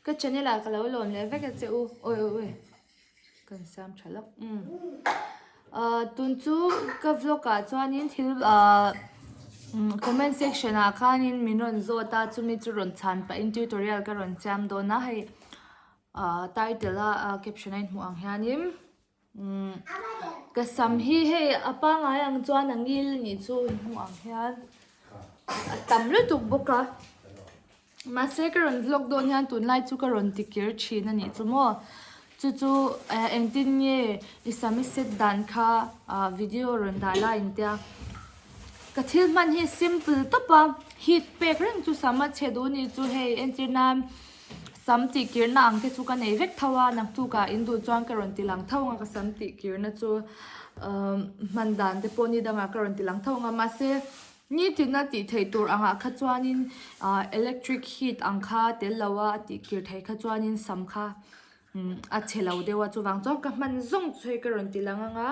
Ka channel ah ka lo lawm leh vek a che u. Awi awi awi. Kan siam tha lawk. Umm. Ahh tun chu ka vlog ah chuanin thil ahh comment section ah khanin min rawn zawt a chumi chu rawn chhan pahin tutorial ka rawn siam dawn a hei ahh title a caption a inhmuh ang hianin umm ka sam hi hei a pangngai ang chuan a ngil nih chu inhmuh ang hian a tam lutuk bawk a. Mahse ka rawn vlog dawn hian tunlai chu ka rawn ti kir thin a nih chu maw. Chu chu eh engtin nge i sam i set dan kha ah video rawn dah lai in tia. Ka thil hman hi simple tawp a, heat pek reng chu sam a chhe duh nih chu hei entir nan sam tih kirna ang te chu ka nei vek tho a, naktukah in duh chuan ka rawn ti lang tho ang a ka sam tih kirna chu umm hman dan te pawh ni dangah ka rawn ti lang tho ang a mahse Nitin a tih theih tur angah kha chuanin ah electric heat ang kha tel lo a a tih kir theih kha chuanin sam kha a chhe lo deuh a chuvang chuan ka hman zawng chu hei ka rawn ti lang ang a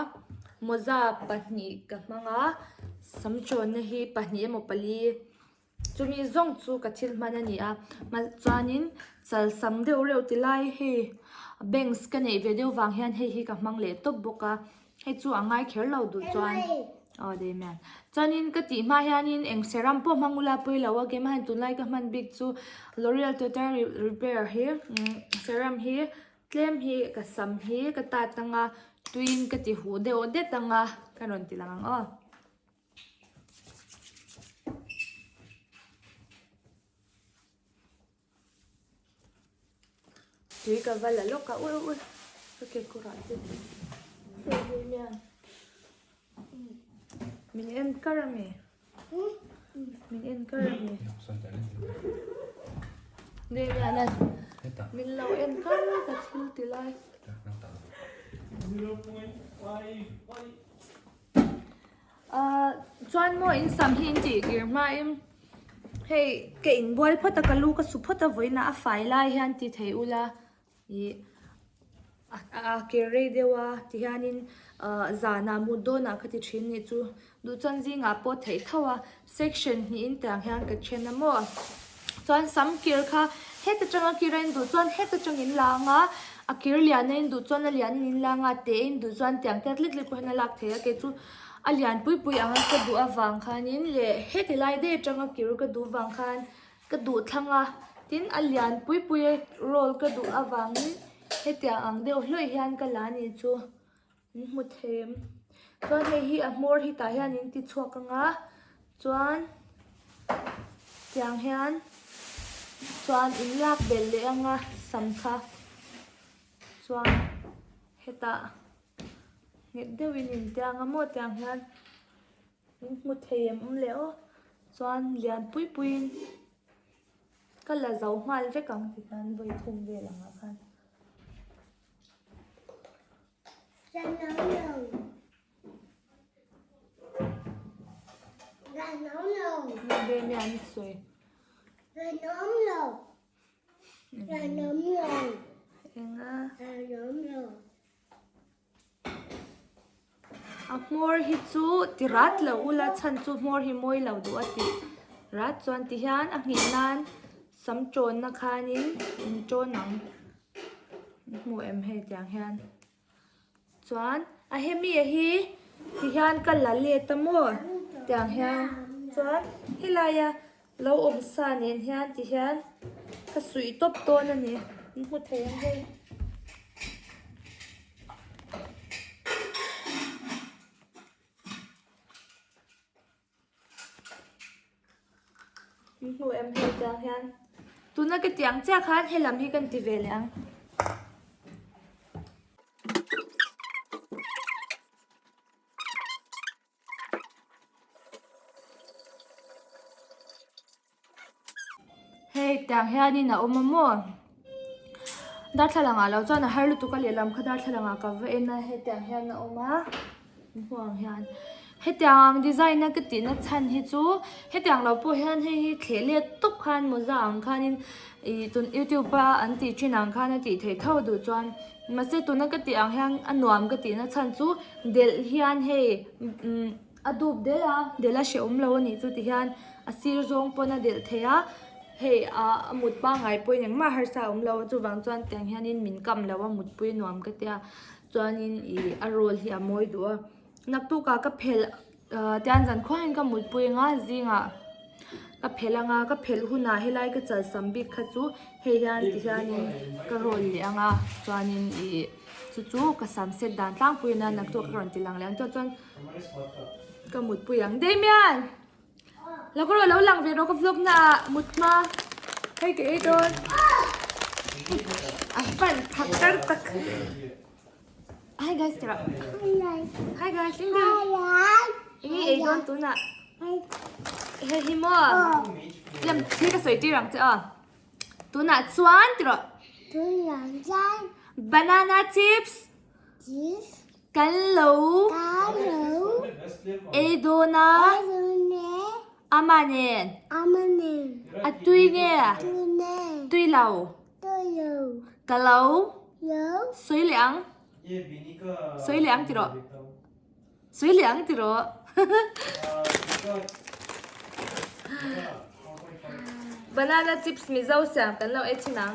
mawza pahnih ka hmang a sam tawnna hi pahnih emaw pali chumi zawng chu ka thil hman a ni a chuanin chal sam deuh reuh ti lai hei bangs ka neih ve deuh vang hian hei hi ka hmang leh tawp bawk a. Hei chu a ngai kher lo duh chuan aw Damian chuanin ka tih hma hianin eng serum pawh hmang ula pawi lo a keimah hian tunlai ka hman bik chu L'Oreal Total Repair hi serum hi tlem hi ka sam hi ka tat anga tuiin ka ti huh deuh det anga ka rawn ti lang ang aw. Tui ka va la lawk a ui ui ka kekawr ah te min en kar a mi min en kar a mi min lo en kar a ka thil ti lai. Ahh chuan maw in sam hi in tih kir hmain hei ka inbual phawt a ka lu ka su phawt a vawiinah a fai lai hian ti thei ula ih a kir rei deuh a ti hianin ahh zanah mut dawnah ka ti thin nih chu duh chuan zingah pawh theih tho a section hnihin tiang hian ka then a maw. Chuan sam kir kha heta tanga kir a induh chuan heta tang in la ang a, a kir lian a induh chuan a lian in in la ang a, te a induh chuan tiang te lek lek pawh hian a lak theih a, kei chu a lian pui pui ang a ka duh avang khanin leh heti lai daih atanga kir ka duh vang khan ka duh thlang a, tin a lian pui pui a roll ka duh avangin hetiang ang deuh hlawih hian ka la a nih chu. In hmu thei em? Chuan hei hi a hmawr hi tah hian in ti chhuak ang a, chuan tiang hian chuan in lak belh leh ang a sam kha chuan hetah nghet deuhin in tiang a maw tiang hian in hmu thei em awm leh aw chuan lian pui puiin ka la zo nghal vek ang ti khan vawi thum vel ang ah khan. A hmawr hi chu ti rat lo ula chhan chu hmawr hi mawi lo duh a tih rat chuan ti hian a nghih nan sam tawnna khanin in tawn ang. Hmu em hei tiang hian chuan a hemi a hi ti hian ka la let a maw tiang hian chuan helaia lo awm sa nen hian ti hian ka suih tawp dawn a ni in hmu thei ang hei. Min hmu em hei tiang hian tuna ka tiang chiah khan helam hi kan ti ve leh ang. Hei tiang hianin a awm a maw darthlalang ah lo chuan a har lutuk a lehlam kha darthlalang ah ka va en a hetiang hian a awm a hmuh ang hian hetiang ang design a ka tihna chhan hi chu hetiang lo pawh hian hei hi thleh let tawp khan mawza ang khanin ih tun youtube a an tih thin ang khan a tih theih tho duh chuan mahse tuna ka tih ang hian a nuam ka tihna chhan chu delh hian hei umm. A dup delh a, delh a hrehawm lo a nih chu ti hian a sir zawng pawn a delh thei a. Hei a mut pangngai pawhin engmah harsa a awm lo a chuvang chuan tiang hianin min kam lo a mutpui nuam ka tia chuanin ih a roll hi a mawi duh a naktukah ka phelh ah tian zan khuangin ka mutpui anga zingah ka phelh anga ka phelh hunah helai ka chal sam bik kha chu hei hian ti hianin ka roll leh anga chuanin ih chu chu ka sam set dan tlangpui a nia naktuk ka rawn ti lang leh ang chuan ka mutpui ang Damian. Lo ka rawh lo lang ve rawh ka vlog na ah mut hma hei ka ei dawn a fan phak tar tak hi guys tira hi guys ing ing ei dawn tunah hei hi maw lem thil ka sawi tir ang che aw tunah chuan tiraw tunah chuan banana chips Kan lo ei dawn a, ama nen a tui nge tui lo ka lo sawi leh ang sawi leh ang ti rawh sawi leh ang ti rawh banana chips mizo siam kan lo ei thin ang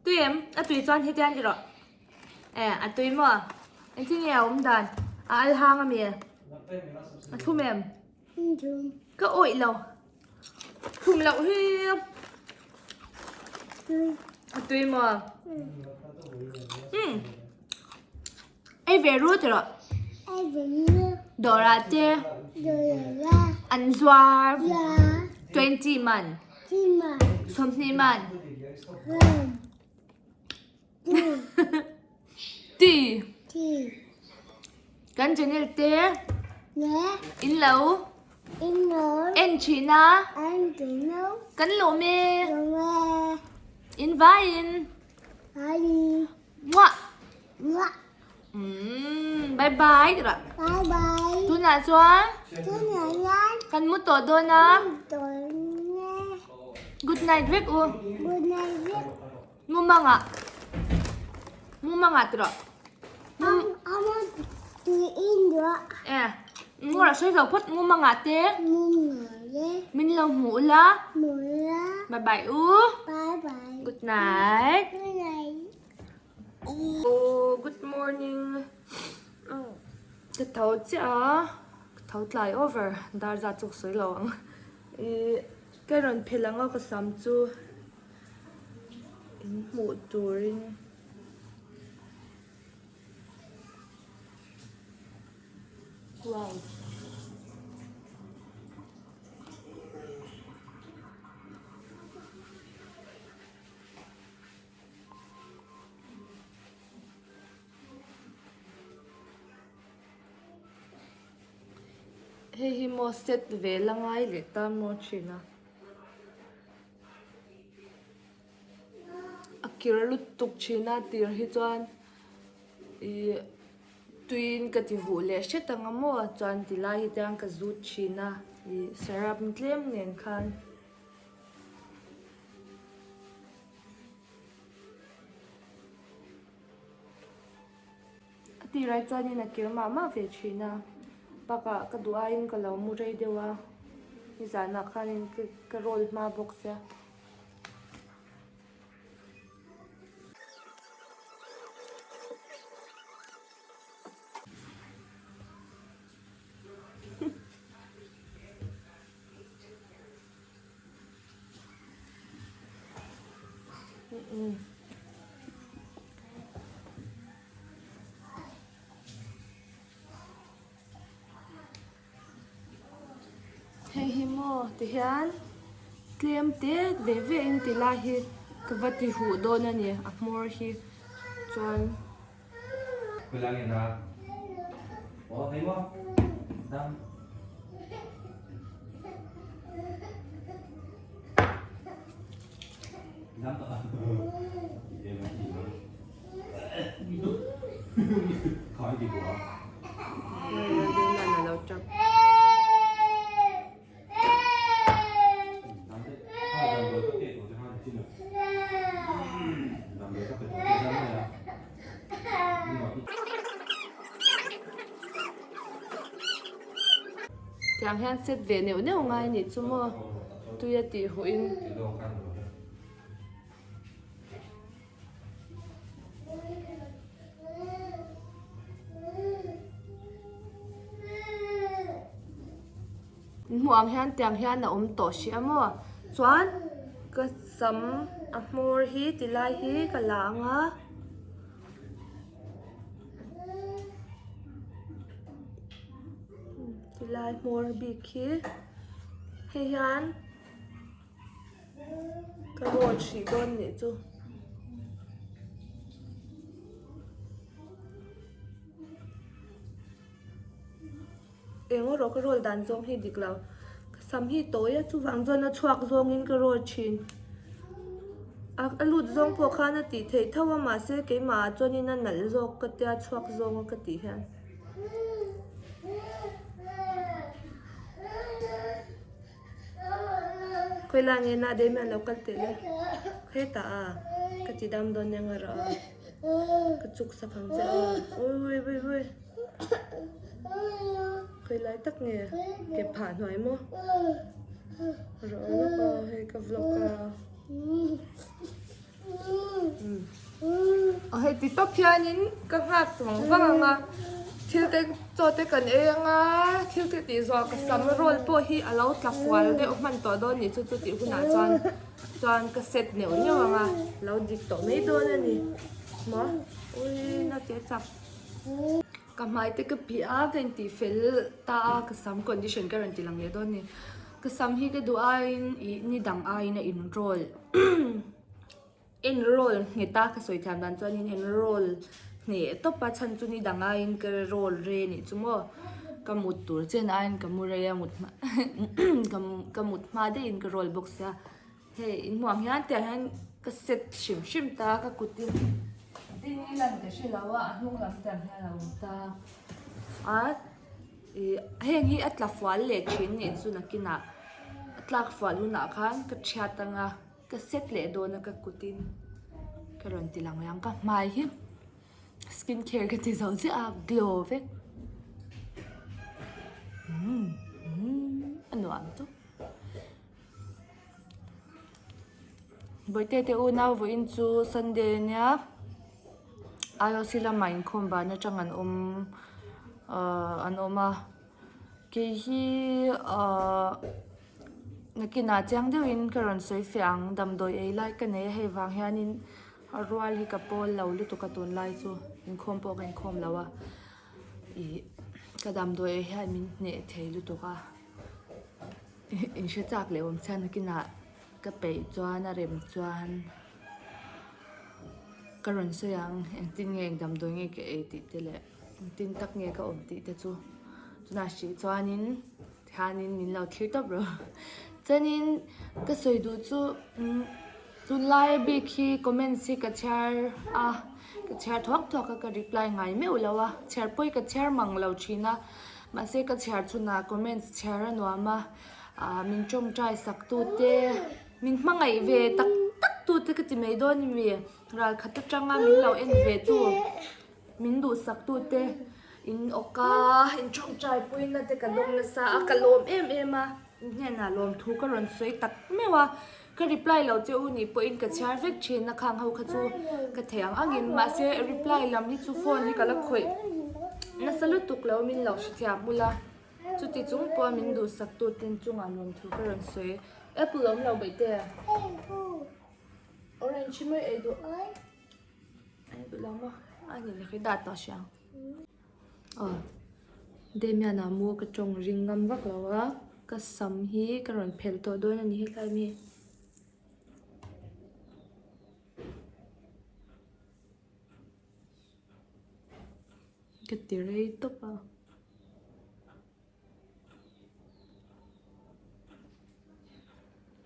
tui em a tui chuan hetiang ti rawh. Eh, a tui maw? Engtin nge a awm dan? A al hang ami? A thlum em? Ka awih lo. Thlum loh hi. A tui maw? Hmm. Ei ve ru ti rawh. Ei ve ru. Dawrah te. Dawrah. An zuar. 20 man. 20 man. 20 man. Ti. Kan channel te. In lo. En thin a. Kan lawm e. In vaiin. Muah. Umm bye bye ti rawh. Bye bye. Tunah chuan. Tunah chuan. Kan mu tawh dawn a. Good night vek u. Good night vek. Mumangah. Mumangah ti rawh. Ama tui in duah. Eh. Ngawrah sawi zo phawt mumangah te. Mumangah te. Min lo hmu ula. Hmu ula. Bye bye u. Bye bye. Good night. Good night. Oh, good morning. Ka tho chiah a, ka tho tlai over dar zat chu ka sawi lo ang. Ih ka rawn phelh ang a ka sam chu in hmuh turin. Wow. Hei hi maw set ve la ngai leh ta maw thin a a kir lutuk thin a tir hi chuan ih tuiin ka ti huh leh hret ang a maw chuan ti lai hi chuan ka zut thin a ih sarap tlem nen khan. A tirah chuanin a kir mah mah ve thin a bakah ka duh aiin ka lo mu rei deuh a nizanah khanin ka roll hma bawk sia. Hei hi maw tihian tlem te ve ve in ti lai hi ka va ti huh dawn a ni a hmawr hi chuan. Tiang hian set ve neuh neuh ngai anih chu maw. Tui a tih huh in. In hmuh ang hian tiang hian a awm tawh hrih a maw chuan ka sam a hmawr hi ti lai hi ka la ang a. Ti lai hmawr bik hi hei hian ka roll hrih dawn nih chu. Eng erawh ka roll dan zawng hi dik lo ka sam hi tawi a chuvang chuan a chhuak zawngin ka roll thin a lut zawng pawh khan a tih theih tho a mahse keimah ah chuanin a nalh zawk ka tia chhuak zawng a ka tih hian. Khawilai nge na dei miah lo kal teh le hetah a ka ti dam dawn nia nga rawh a ka chuk sak ang che aw ui ui ui khawilai tak nge ke phah hnuai maw rawh lawk aw hei ka vlog a. Aw hei ti tawp hianin ka nghak vang vang ang a thil te chaw te kan ei ang a thil te tih zawh ka sam roll pawh hi a lo tla fual deuh hman tawh dawn nih chu chu tih hunah chuan chuan ka set neuh neuh ang a lo dik tawh mai dawn a ni maw ui naute a chak. Ka hmai te ka phih a ka intih fel ta a ka sam condition ka rawn ti lang leh dawn a ni ka sam hi ka duh aiin ih ni dang aiin a in roll en roll nghet a ka sawi thiam dan chuanin en roll hneh tawp a chhan chu ni dang aiin ka roll re anih chu maw ka mut tur chen aiin ka mu rei a mut hma ka mut hma deuhin ka roll bawk sia. Hei inhmuh ang hian tiang hian ka set hrim hrim ta ka kutin ding i lan ka hre lo a a hnung lam tiang hian a awm ta a ih heng hi a tla fual leh thin nih chu nakinah a tlak fual hunah khan ka thiat anga ka set leh dawn a ka kutin ka rawn ti lang ang ka hmai hi skin care ka ti zo chiah a glow vek umm a nuam tawp. Bawihte te unau vawiin chu Sunday ania I_O_C lamah inkhawm ban atang an awm ahh an awm a kei hi ahh nakinah chiang deuhin ka rawn sawi fiah ang damdawi ei lai ka nei a hei vang hianin a rual hi ka pawl lo lutuk a tunlai chu inkhawm pawh ka inkhawm lo a ih ka damdawi ei hian min hneh thei lutuk a. In hre chak leh awm chian nakinah ka peih chuan a rem chuan ka rawn sawi ang engtin nge eng damdawi nge ka ei tih te leh engtin tak nge ka awm tih te chu tunah hrih chuanin tihianin min lo thlir tawp rawh chuanin ka sawi duh chu umm tunlai bik hi comments hi ka chhiar a ka chhiar thuak thuak a ka reply ngai meuh lo a chhiar pawi ka chhiar mang lo thin a. Mahse ka chhiar chhunah comments chhiar a nuam a, ah min tawngtai sak tu te, min hmangaih ve tak tak tu te ka ti mai dawn a mi, ral khat atanga min lo en ve tu, min duhsak tu te in awk a, in tawngtai puina te ka dawng nasa a, ka lawm em em a, in hnenah lawmthu ka rawn sawi tak meuh a, ka reply lo che u nih pawhin ka chhiar vek thin a khang ho kha chu ka thei ang angin mahse reply lam hi chu phone hi ka la khawih nasa lutuk lo min lo hrethiam bula chuti chung pawha min duhsak tu ten chungah lawmthu ka rawn sawi apple awm lo baihte orange hi mai ei duh ei duh lo maw a ni leh khi dat tawh hria ang. Aw Damian ah maw ka tawng ring ngam vak lo a ka sam hi ka rawn phelh tawh dawn a ni hetlai mi ka ti rei tawp a.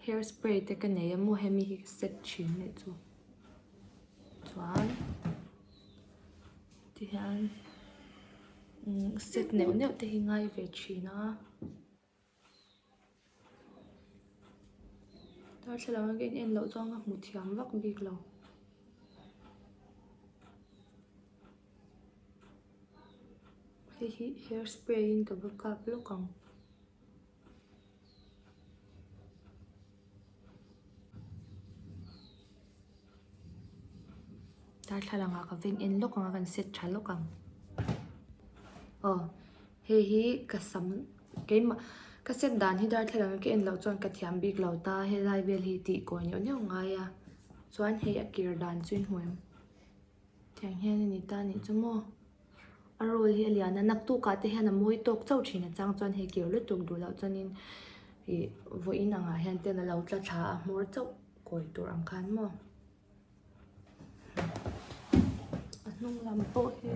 Hair spray te ka nei a maw hemi hi ka set thin leh chu chuan tihian umm set neuh neuh te hi ngai ve thin a darthlalang a ka in en loh chuan ka hmu thiam vak bik lo. Hei hi hair spray in ka va kap lawk ang. Darthlalang ah ka veng en lawk ang a kan set tha lawk ang. Aw hei hi ka sam keimah ka set dan hi darthlalang ka en loh chuan ka thiam bik lo ta helai vel hi tih kawi neuh neuh ngai a chuan hei a kir dan chu i hmu em tiang hian a ni ta a nih chu maw a roll hi a lian a naktuk ah te hian a mawi tawk chauh thin a chang chuan hei kir lutuk duh loh chuanin ih vawiin ang ah hian ten a lo tla thla a hmawr chauh kawi tur ang khan maw. A hnung lam pawh hi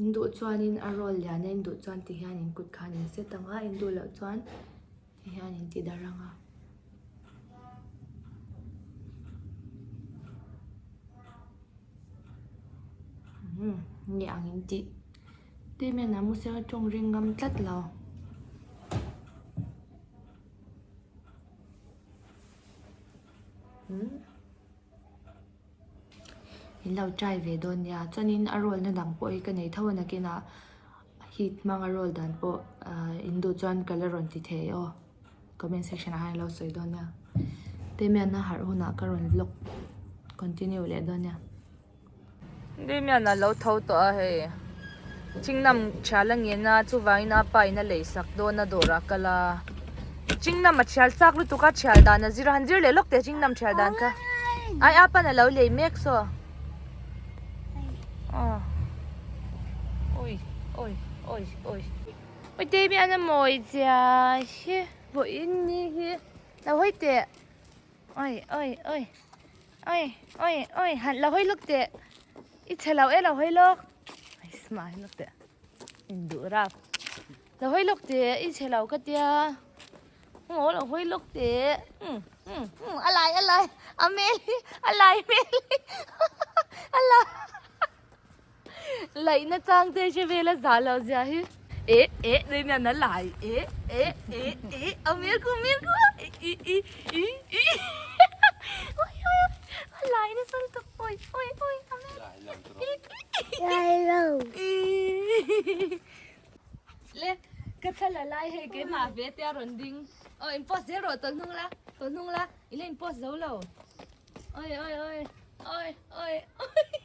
in duh chuanin a roll lian a in duh chuan ti hian in kut khan in set ang a in duh loh chuan ti hian in ti darh ang a. Nge ang in tih. Damian a musia a tawng ring ngam tlat lo. In lo try ve dawn nia chuanin a roll na dang pawh hi ka nei tho a nakinah heat hmanga roll dan pawh in duh chuan ka la rawn ti thei aw comment section ah hian lo sawi dawn nia Damian a harh hunah ka rawn vlog continue leh dawn nia. Damian a lo tho tawh a hei Chingnam thial a ngen a chuvangin a pa in a lei sak dawn a dawrah a kal a Chingnam a thial chak lutuk a thial dan a zir a han zir leh lawk teh Chingnam thial dan kha ai a pan a lo lei mek saw aw ui ui ui ui ui Damian a mawi zia hi vawiin ni hi lo hawi teh oi oi oi. Oi oi oi han lo hawi lawk teh i chhe lo e lo hawi lawk ai smile lawk teh in duh rap lo hawi lawk teh i chhe lo ka tia aw lo hawi lawk teh um um um a lai a lai a hmel hi a lai hmel hi a lai Laihna chang te hre vel a zah loh zia hi. Eh eh dei mian a lai eh eh eh eh a hmel ku hmel ku i i i i i oi oi oi a lai nasa lutuk oi oi oi a hmel Lai lo. Le ka thla la lai hei keimah ve te a rawn ding aw in post zel rawh tawlh hnung la tawlh hnung la i la in post zo lo oi oi oi oi oi oi.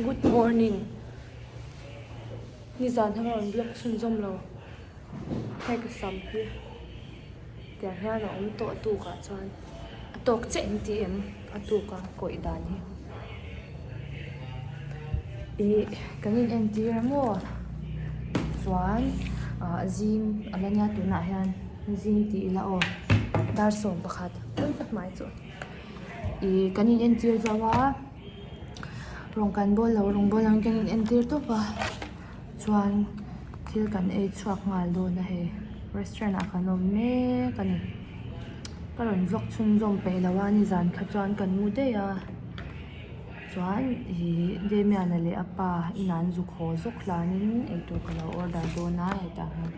Good morning nizan hi ka rawn vlog chhunzawm lo hei ka sam hi tiang hian a awm tawh a tukah chuan a tawk chiah in ti em a tuka kawih dan hi ih kan in entir a maw chuan ah zing a la nia tunah hian zing tih ila aw dar 11 ka hmai chu ih kan in entir zo a rawng kan bawl lo rawng bawl ang kan in entir tawp a chuan thil kan ei chhuak nghal dawn a hei restaurant ah kan awm mek a ni ka rawn vlog chhunzawm peih lo a nizan kha chuan kan mu daih a chuan ih Damian-a leh a pa inah an zuk haw zawk hlanin eitur ka lo order dawn a hetah hian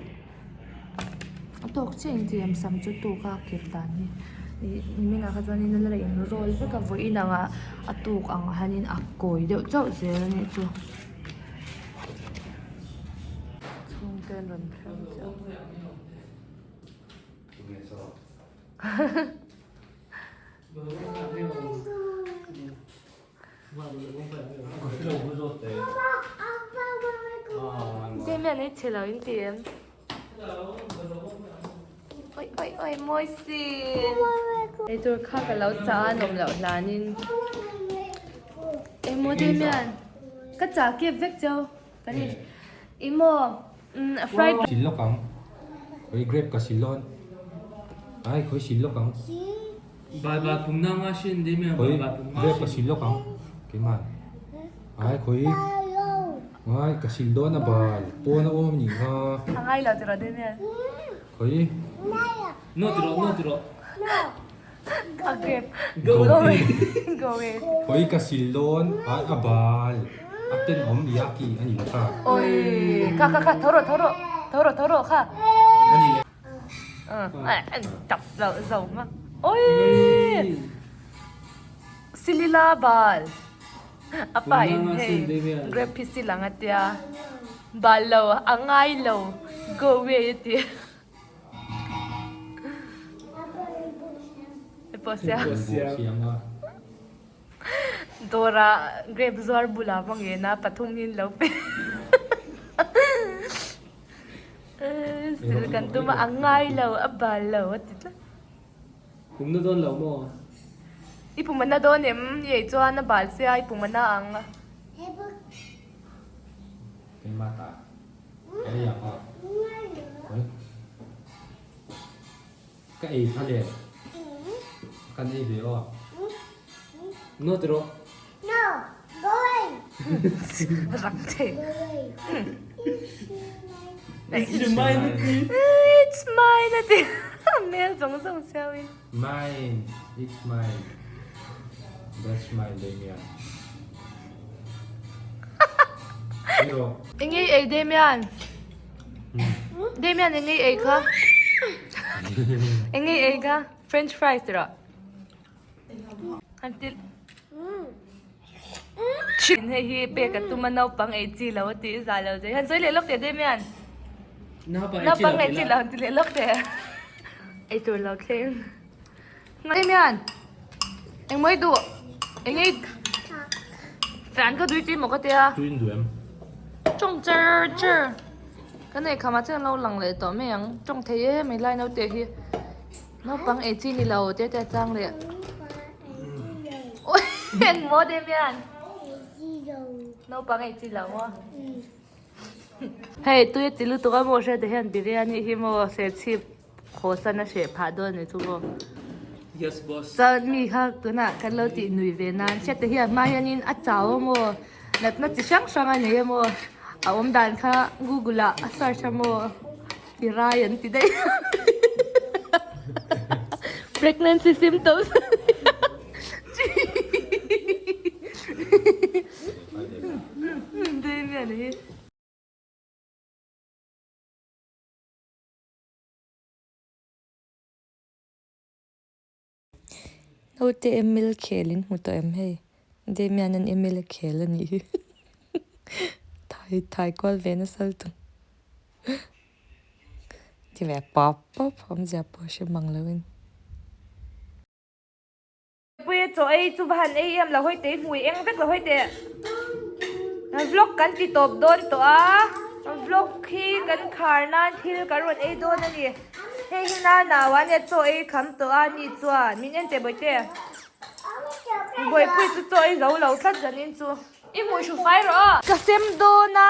a tawk chiah in tih em sam chu tuk a kir dan hi ih nimin ah kha chuanin a la in roll vek a vawiin angah a tuk ang hianin a kawi deuh chauh zel a nih chu. Chhungte an rawn thleng chiah. Damian ei chhe lo in ti em? Oi oi oi mawi si. Eitur kha ka lo chah a nawm loh hlanin. Emaw Damian ka chah kep vek cheu kan in emaw fried Sil lawk ang. Khawi grape ka sil dawn. Ai khawi sil lawk ang. Bai bai pum na nga sin Damian Khawi bai bai pum nga grape ka sin. sil lawk ang. Keimah. Ai khawi ai ka sil dawn a bal pawn a awm nih kha. A ngai lo tiraw Damian. Khawi. No tiraw no tiraw. A grape. Go away. Go away. Khawi ka sil dawn ai a bal a tenawm lia ki a ni lo kha. Oi kha kha kha tho rawh tho rawh tho rawh tho rawh kha. A ni le. Tap lo zo ma. Oi. Silila. sila bal. A pa in hei grape hi sil ang a tia. Bal lo a ngai lo go away a ti. Dawrah grape zuar bulah va ngen a pathum hi an lo pe. Sil kan tum a a ngai lo a bal lo a ti tlat. Pum na dawn lo maw? I pum a na dawn em? I ei chuan a bal sia i pum a na ang. Keimah ta. Ka ei ang aw. Ka ei kha le. Kan ei ve aw. No ti rawh. No, go away. Rak thei. Go away. It's mine a ti. It's mine a ti. Mel zawng zawng siau in. Mine, it's mine. That's mine Damian. Ei rawh. Engei ei Damian. Damian engei ei kha. Engei ei kha. French fries ti rawh. An ti Thin hei hi pek a tum a naupang ei chi lo a tih za lo zai han sawi leh lawk teh Damian. Naupang ei chi lo han ti leh lawk teh. Ei tur lo thleng. Damian engmaw i duh eng ei fan ka dui tih maw ka tia. Tuin duh em? Tawng char char. Kan ei khamah chuan an lo lang leh tawh mai ang. Tawng thei em ei lai naute hi. Naupang ei chi ni lo te te chang leh. Oi engmaw Damian? Naupang ei chi lo maw? Hei tui a ti lutuk a maw hriat te hian biryani hi maw serchhip haw san a hreh phah dawn ni chu maw. Yes boss. Chuan mi kha tunah kan lo tih nui ve nan hriat te hian hma hianin a chau a maw natna chi hrang hrang a nei a maw a awm dan kha google ah a search a maw. Ti rai an ti daih. Pregnancy symptoms. Naute ML khel in hmu tawh em hei Damian an ML a khel a nih hi thai thai kual ve nasa lutuk ti ve pawp pawp awmzia pawh a hre mang lo in. Puia chaw ei chu va han ei em lo hawi teh i hmui eng vek lo hawi teh vlog kan ti tawp dawn tawh a vlog hi kan khar nan thil kan rawn ei dawn a ni hei hi nana ania chaw ei kham tawh a ni chuan min en teh bawihte bawihpui chu chaw ei zo lo tlat zanin chu i hmui hru fai rawh aw ka sem dawn a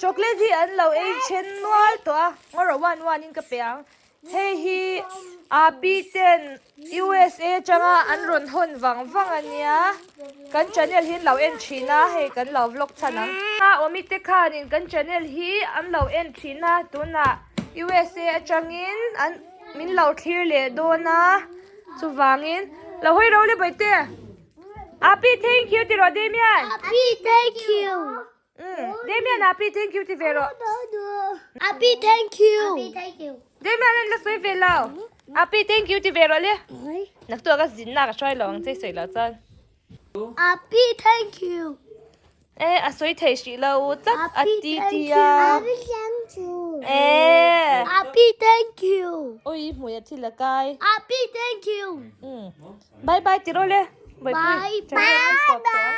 chocolate hi an lo ei then nual tawh a ngaw rawh one one in ka pe ang. Hei hi Api ten USA atanga an rawn hawn vang vang a nia. Kan channel hi an lo en thin a, hei kan lo vlog chhan ang. A awmi te khanin kan channel hi an lo en thin a, tunah USA atangin an min lo thlir leh dawn a, chuvangin lo hawi ro le Bawihte. Api thank you ti rawh Damian. Api thank you. Damian Api thank you ti ve rawh. Api thank you. Api thank you. Damian an la sawi ve lo. Api thank you ti ve rawh le. Naktuah ka zinna ka hruai lo ang che sawi lo chuan. Api thank you. E a sawi thei hrih lo tlat a ti ti a. Api thank you. E. Api thank you. Oi hmui a thil a kai. Api thank you. Bye bye ti rawh le. Bye bye.